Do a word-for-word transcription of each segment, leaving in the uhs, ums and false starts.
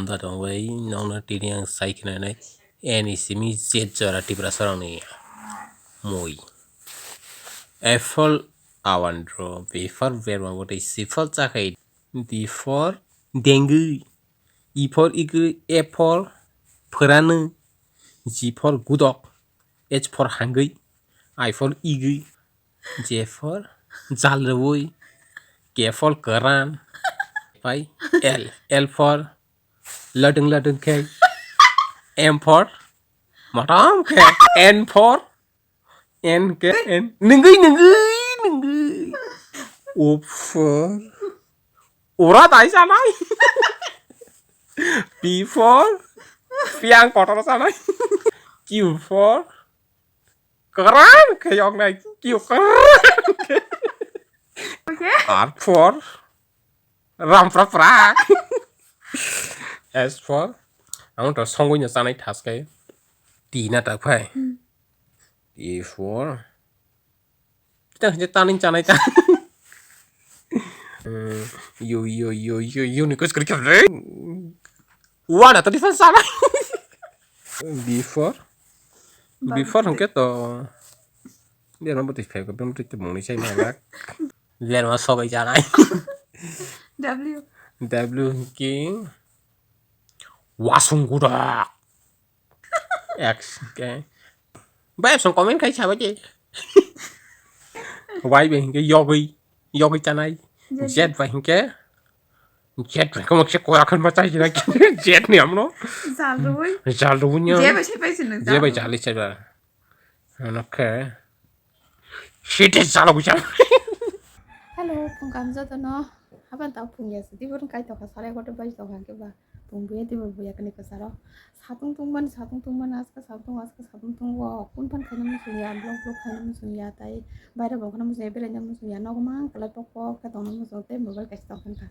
Amda tongwi nokno tini ang sai khwnanai ani simi jet jora Tiprasa rokni mui. Apple awandro, B for berma bwtwi, C for chakhai, D for dengwi, E for igwi, F for phwranwi, G for gudok, H for hangwi, I for igwi, J for jal rwui, K for kwran, pai L, L for ladung ladung khe, M for motom khe, N for, N khe, N, nungwi, nungwi, nungwi. O for ura dai sanai. P for piang kotor sanai. Q for kwran khe yoknai, Q kwran khe. Okay. R for ram pra pra. S for ang to songwi no chanai thas khe. T na tak phai. Hmm. T for kita hanje tanin chanai ta. Hmm, yo, yo, yo, yo, yo ni kus kri kri. Wala to defense sana. B for, B for hwnkhe to. Dia no bwtwi phai ko, bwtwi mungni sai ma lak. Dia no sogai janai. W. W hwnkhe wasung gudak. X hwnkhe. Bai song comment khai sabai de. Y bai hwnkhe yogwi, yogwi chanai. Z. Z bai hwnkhe. Z bai hwnkhe mokse koya khan ma chai jina. Z ni amno. Jal rwui. Jal rwui nya. Je bai sai pai sini. Je bai jal rwui. Jali sai ba. Ano khe. Site jalo gwi chal. Hello, phung kam joto no. Haban ta phung ya sidi borong kai tokha sare kotor bai tokha ke ba. Phung buya di buya kani kasaro. Satung tung ban, satung tung ban, aska satung, aska satung tung wo. Kun pan khaina musunya, blok blok khaina musunya, tai baira bok khaina musunya, beraina musunya. Nogo mang kalai pok pok khe tongna musunya, tei mobile kaisa tong kha.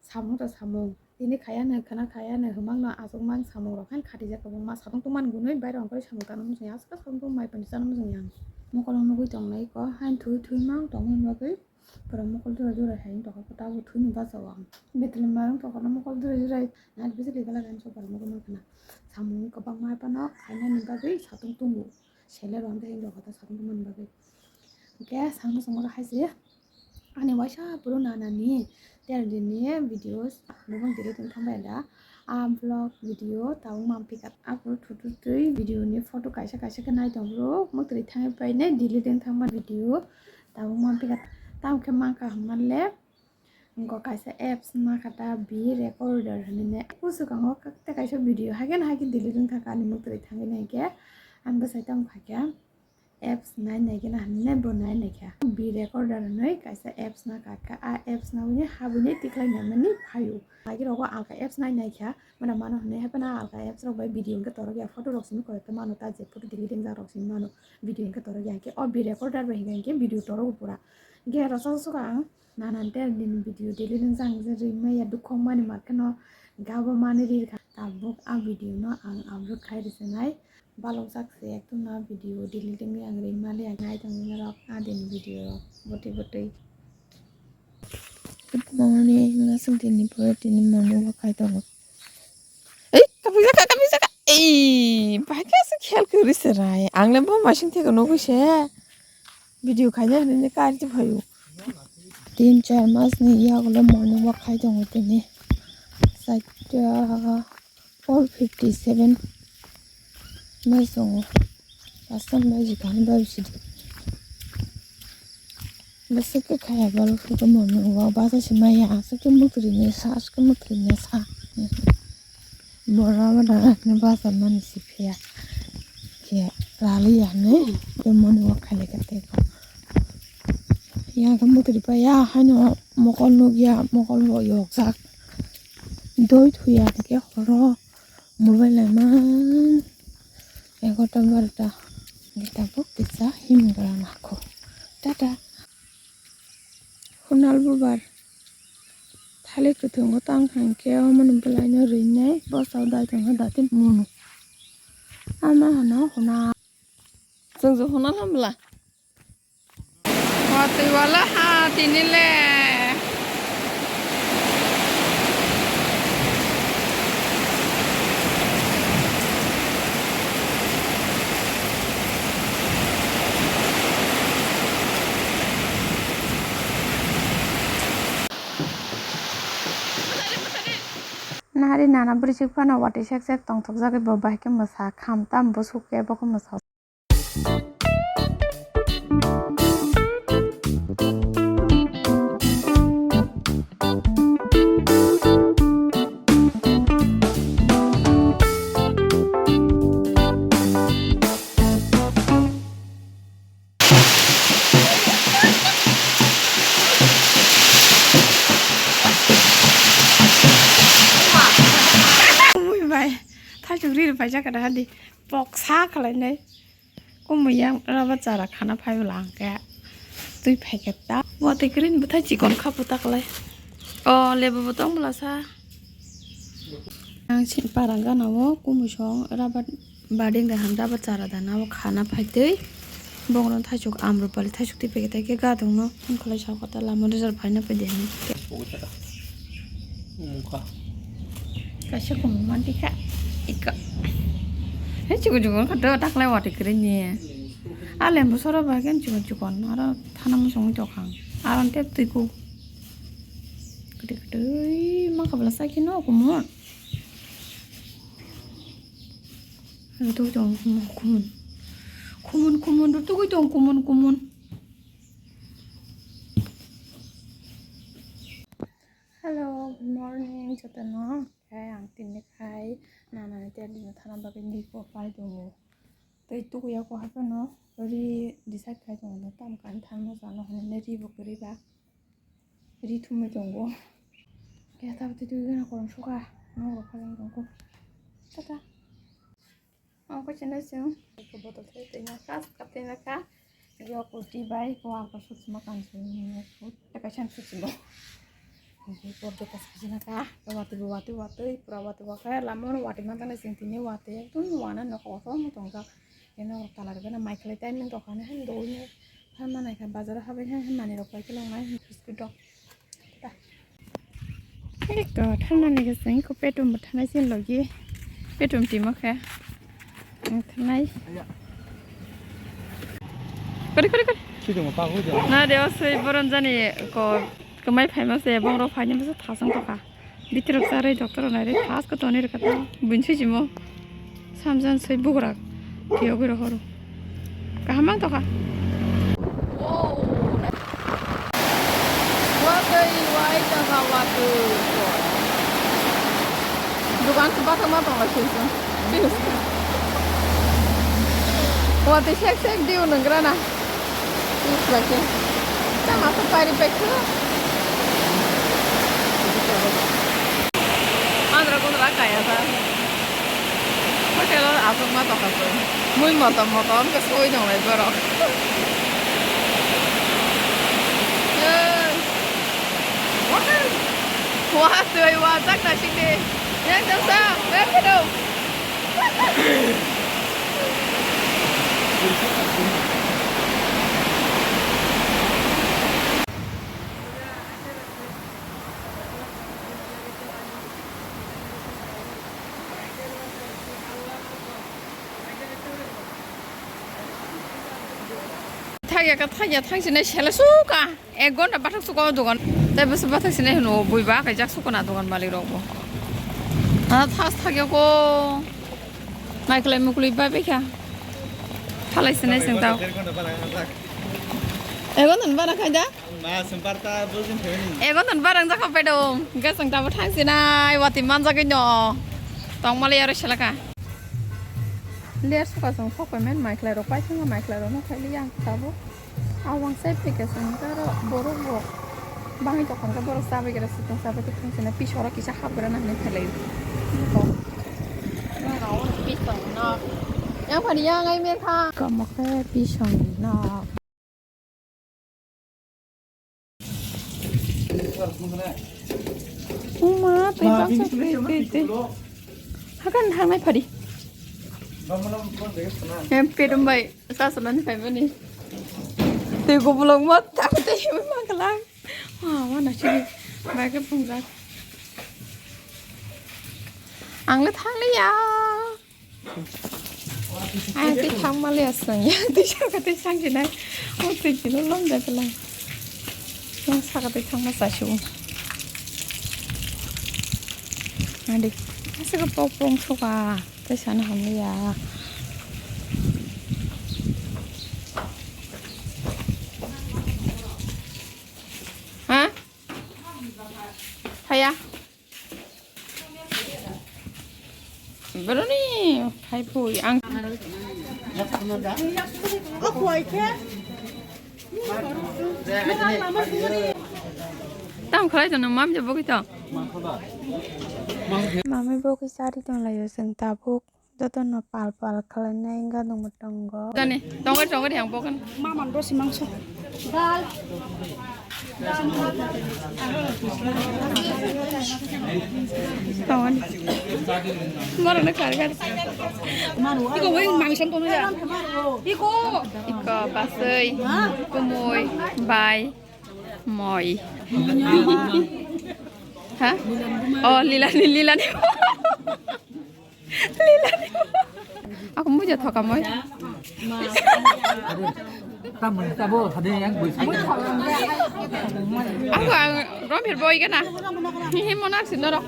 Samung to samung. Tini khaya no, khana khaya no, hwmang no, aswk mang samung rok haino khatijak kwbangma. Satung tungmani gunui bairok ongkhorwi samung tangna muchungya, aswk samung tungmani mai pani chana muchungya ang. Mokol o nugui tongnai kho, haino thui thui mang tongmani bagwi pura mokol jora jora hai wng tongkha, tabuk thwini bacha o ang. Betwlwi mai wng tongkha na mokol jora jora, nat bijili gala gani sopar mokol mang khana. Samung kwbangma phano khainani bagwi satung tungo. Sele rwng tei hinwi rwkha ta satung tongmani bagwi. Hwnkhe samung samung rok hai se ani waisa phuru nanani ter dinni videos bubung delete wng thangbai da. A vlog video tabuk mampikha aphuru thuthu twi video ni photo kaisa kaisa khe nai tong bro, mwtwrwi thangwi painai delete wng thangmani video tabuk mampikha. Tamo khe mankha hwnmanle. Wngkha kaisa apps nakha ta B recorder hinwi ne. Bwswkango kak-, tei kaisa video haikhe no haikhe delete wng thangkha ani mwtwrwi thangwi nai khe. Ang bwsai tong kha khe apps nai nai khe na hinwi ne bo nai nai kha. B recorder hinwi kaisa apps nakha khe, a apps nai habwi ne tikhlai nai mani phaio. Haikhe rogo alka apps nai nai kha. Mano mano hinwi haphano alka apps rok bai video hwnkhe torok ya, photo rok simi koi khe mano ta je photo delete wngjak rok simi mano video hwnkhe torok ya. Hwnkhe o B recorder bai hwnkhe video torok pura. Hwnkhe rwchapsukha ang. Nanan tei nini video daily nung jang je ring maya dukhu mani ma kheno gabo mani rir kha. Tabuk a video no ang upload khai rwchanai. Balok jak se ekdom na video daily ring ang ring mali ang nai tong norok a din video rok bwtwi bwtwi. Good morning, nasing tini pore tini morning walk khai tongo. Ei, kapijaka, kapijaka. Ei, bahai khe aswk khel kwrwi se rai. Ang le bo masing theke nugwi se video khaina hinwi kari se phaio. Tin char mas ni yagulo morning walk khai tongo tini. Saita four fifty seven mas tongo. Asam bai jikani bai sidi. Bwswk khe khaya bal khe tongmani o basa se maya aswk khe mwtwrwi ni sa aswk khe mwtwrwi ni sa. Bora bada ni basa mani si phiya khe rali ya ni tongmani o khailai khe tei kho. Ya khe mwtwrwi pa ya haino mokol nukya mokol bo yokjak. Doi thuya hwnkhe horo. Mobile naima egarota barota hwnkhe tabuk kisa himung gra nakho. Tata. Hunal bubar thalik kwthwngo tang thang khe omo ni bwlai no rinai bwsao dai tongkha dati munu. Ama hano huna. Chwng je huna na bwla. Watwi wala ha tini le. Nahari nana bwrwi suk phano watwi sek sek tongthokjagwi bo bai khe mwsa kham tam bwswk khe bo khe mwsa. Ui bai, thaichuk riri paijak da hadi, poksa khwlainai. Kumui yang raba chara khana phai bwla hwnkhe twi phai khe ta. Watwi kwrwini bwthai chikon kha puta kwlai. O lebu bo tong bwla sa. Ang sini para gana o kumui song raba bading da ham raba chara dana o khana phai twi. Bongno thaichuk amrupali thaichuk twi phai khe ta khe gadongno phone khlai sa kho ta lama rijak phaina phai de hinwi. Mungkha. Kaisa kumui manti kha. Ika. He chikon chikon kha do taklai watwi kwrwini. A lembu sora bai khe chikon chikon aro thana muchungwi tongkha. Aro tep twi ku. Kwtwi kwtwi ma kha bwla sai kheno kumui. Aro tugwi tong kumui. Kumun kumun ro tugwi tong kumun kumun. Hello, good morning, jotono. Khe ang tini khai nanani tei dino thana bagwi ri bo pai tongo. Tei tukuya ko haphano ri decide khai tongo, tamo kani thanma chana hwnwi ri bo kwrwi ba ri thumwi tongo. Khe tabuk twi twi gana korom sukha, nok rok phalwi tongkho. Tata. Omo kaisa no chwng bottle thai twi nang kha, cup twi nang kha. Yo kurti bai ko ang ko sut sima kan sut ni sut ta kaisa sut sima. Ni por de pas kaisa nang kha. Watwi bo watwi watwi pura watwi watwi lama no watwi man tang sing tini watwi ekdom wana nok kotor mo tong jak. Eno talar gana mai khlai tai nang dokan han doi ne han manai kha bazar habai han han mani rok pai khe long nai biscuit rok. Eko thanani gosong eko petum bo thanai sin logi petum timo khe ang thanai. Kori kori kori. Sidung pa hu ja. Na de osoi boron jani ko kemai phaima se bongrok phaini bwsa thasang tokha. Bitirok charwi doctor rok nairwi thas ko tonwi rwkha ta buini swijimo. Samjan swi bugrok phiyogwi rohoro. Kaham mang tokha. Watwi wai tokha watwi. Dukan se bathang ma tongla swi swi. Watwi sek sek diu nwngrana. Use bai khe. Tama to pari bai khe. Andra gundra kaya ta. Hotel o aswk ma tokha se. Mui motom motom khe soi tonglai borok. Ei. Wa twi wa chak na sik de. Yang jang sa, yang khe dong. Thakya ka thakya thang sinai sela suka. Ek ghonta bathak suka o dogan. Tai bwswk bathak sinai hwno bui ba kaijak sukuna dogan malik rok bo. Ah, thas thakya ko. Naikolai mukolai bai bai kha. Thalai sinai seng tao. Ek ghonta ni bara khai da? Ma sumbar ta bujin thani. Ek ghonta ni bara jak pai dong. Ga seng tabo thang sinai wati manjak no. Tong malai aro selaka. Ler suka song sok pai men mai khlai rok pai thang mai khlai rok no khai li yang tabo. Awang sai phika song taro borok bo bangwi tokon khe borok chabai gra sitong chabai tong sina pisoro kisa hapgra nang hinwi phelai. Yang phani yang ai mer kha. Kamo khe pisong no. Uma tei baksa tei tei tei. Hakan hangnai phari. Em pedum bai. Sa sanani phaimani. Tei kubulok ma tak tei ma kala. Ma ma na sini. Bai ke phungjak. Ang le thang le ya. Ang tei thang ma le asang ya. Tei sa ka tei sang jinai. O tei jilo lom ja kala. Yang sa ka tei thang ma sa shu. Adi, aswk pok pok wngsuka, tei sana hamya. Ha? Haya. Boroni hai pui ang. Tam khlai tono mam je bogwi to. Mami bogwi sari tong laio chwng tabuk. Jotono pal pal khlainai wngkha nungbo tongo. Jani, tongo, tongo de ang bokan. Maman dosi mangso. Dal. Tongo ni. Moro na kar kar. Iko weng mangso tono ya. Iko. Iko pasai. Kumui. Bai. Moi. Ha? Oh, Lilani, Lilani. Lilani. Aku muja thoka moi. Tamon tabo hade yang boi. Aku ang rompir boy kana. Hihi monar sinoro.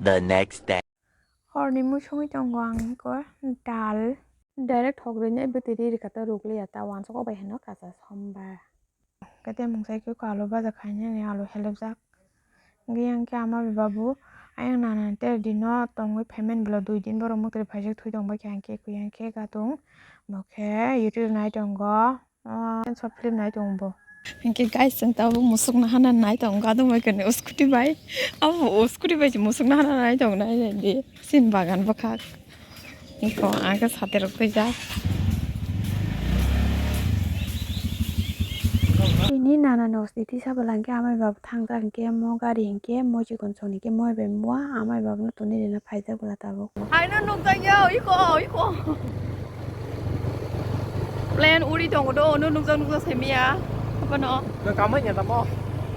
The next day. Horni mui songwi tongo ang eko dal. Direct hok rwinai bwtwi ri rwkha ta rwkliya ta uansukgo bai hino kacha somba. Kete mungsa khe alu baja khainani alu helpjak. Hwnkhe yang khe ama bai babu ayang nana ter dino tongwi phaimani bwla dui din borok mwtwrwi phaijak thwi tongbai khe ang khe kuyang khe katung. Bo khe YouTube nai tongo. Ah, short film nai tongo bo. Hwnkhe guys, chwng tabuk musuk nahana nai tongo, gadung bai kani scooty bai. Abo scooty bai se musuk nahana nai tongo, nai nai di. Sin bagan bwkhak. Iko, ang khe sate rok twijak. Tini nana ni ostiti sabala hwnkhe amai baba thangjak hwnkhe mo gari hwnkhe mo chikon soni khe mo bai mua amai baba no toni rina phaijak bwla tabuk. Haino nukjakya, iko, iko. Plane uri tongo do, ono nukjak nukjak se miya. Abono. Nang kamai nya tamo?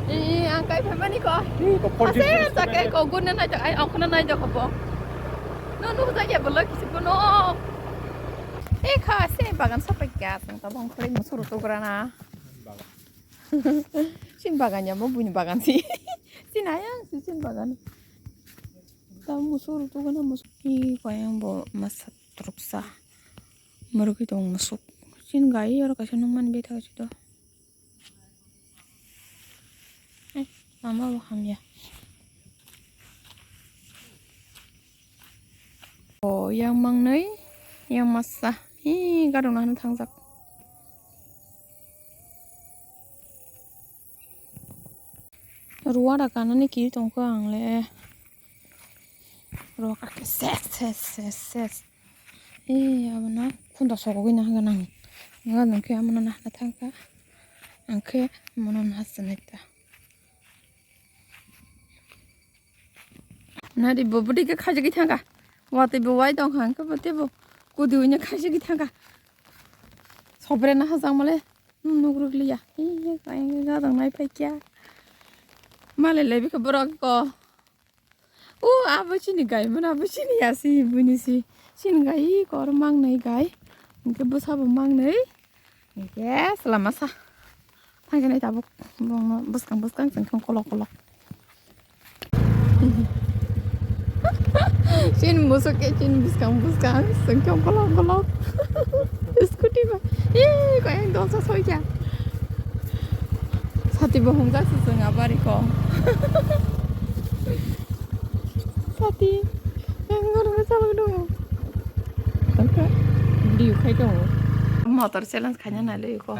Ih, ang kai phaimani ko. Ih, ko forty minutes. Ase, sakai ko gunna nai jak, ai, ang khana nai jak hobo. No nukjakya bolo kisi bono. Eh, kha, se bagan sapai kya, tang tabang khlai musuru tugrana. Sin bagan ya, mo buini bagan si. Sin ayang si sin bagan. Tamo musuru tugrana musuk. Ih, ko ayang bo masa. Truksa. Murugwi tong musuk. Chini gai oro kaisa nungmani bethak si to. Eh, lama bo hamya. O, yang mangnwi, yang masa. Hi, gadung nahana thangjak. Ruwa da kanani kiri tongkha ang le. Ruwa kake ses, ses, ses, ses. Eh, abono khunda sogogwi nahagana ang. Nga nungkhe amono nahana thangkha. Angkhe mono nahasanaita. Nari bo bwtwi khe khaijagwi thangkha. Watwi bo wai tongkha, angkhe bo teibo kudi wngya khaijagwi thangkha. Sobre nahajak male. Nukrukliya. Gadang nai phaikya. Malai lai bikha borok ko. O abo chini gai mano, abo chini ya si, buini si. Chini gai kor mangnai gai. Hwnkhe bwsabo mangnai. Hwnkhe chwla masa. Thangkhe nai tabuk bongno bwskang bwskang chwngkhe kolok kolok. Chin musuk khe chin bwskang bwskang chwngkhe kolok kolok. Scooty ba. Ee, koi ang dolsa soikha. Sati bo humjak se chwng abari ko. Sati. Ang gorok chalok dong. Video khai tongo. Motor challenge khaina nai le ko.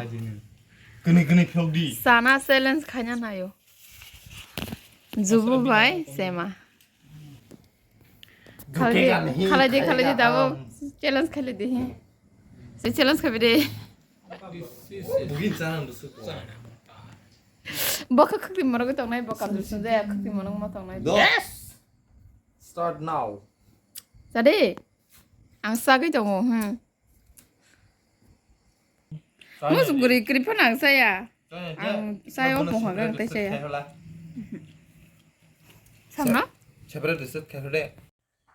Kwnwi kwnwi phiyok di. Sana challenge khaina naio. Jubu bai sema. Khalai di, khalai di, dabo challenge khalai di. Se challenge khabi de. Bokha khukti morok tongnai, bokha dusun jaya khukti morok ma tongnai. Yes! Start now. Sadi. Ang sagwi tongo, hmm. Musu guri kwrwi phano ang saya. Ang saya o pohor ang tei saya. Samno? Separate reset khai de.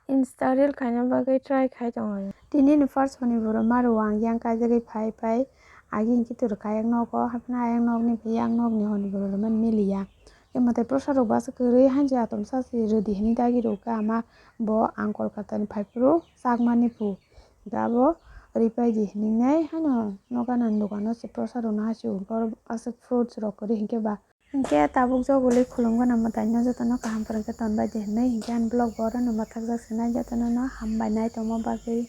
Insta reel khaina bagwi try khai tongo. Tini ni first hwnwi borok maro ang yang kaijagwi phai phai agi hinkhe twrwk ayang nogo, haphano ayang nokni phai yang nokni hwnwi borok rwmani miliya. Tei mwtai prosa rok bwswk kwrwi hanjak atomsa se rwdi hwnwi dagi rwkha ama bo ang Kolkata ni phai phuru chakmani phu. Hwnkhe abo ripai di hwnwi nai haino nokha nani dogano se prosa rwna hachuk borok aswk fruits rok kwrwi hinkhe ba. Hinkhe tabuk jogolwi khulumgana mwtaino jotono kaham phwrwngkhe tonbaidi hinwi hinkhe ani vlog bo orono mwthakjak sinai jotono no hambai naitongma bagwi.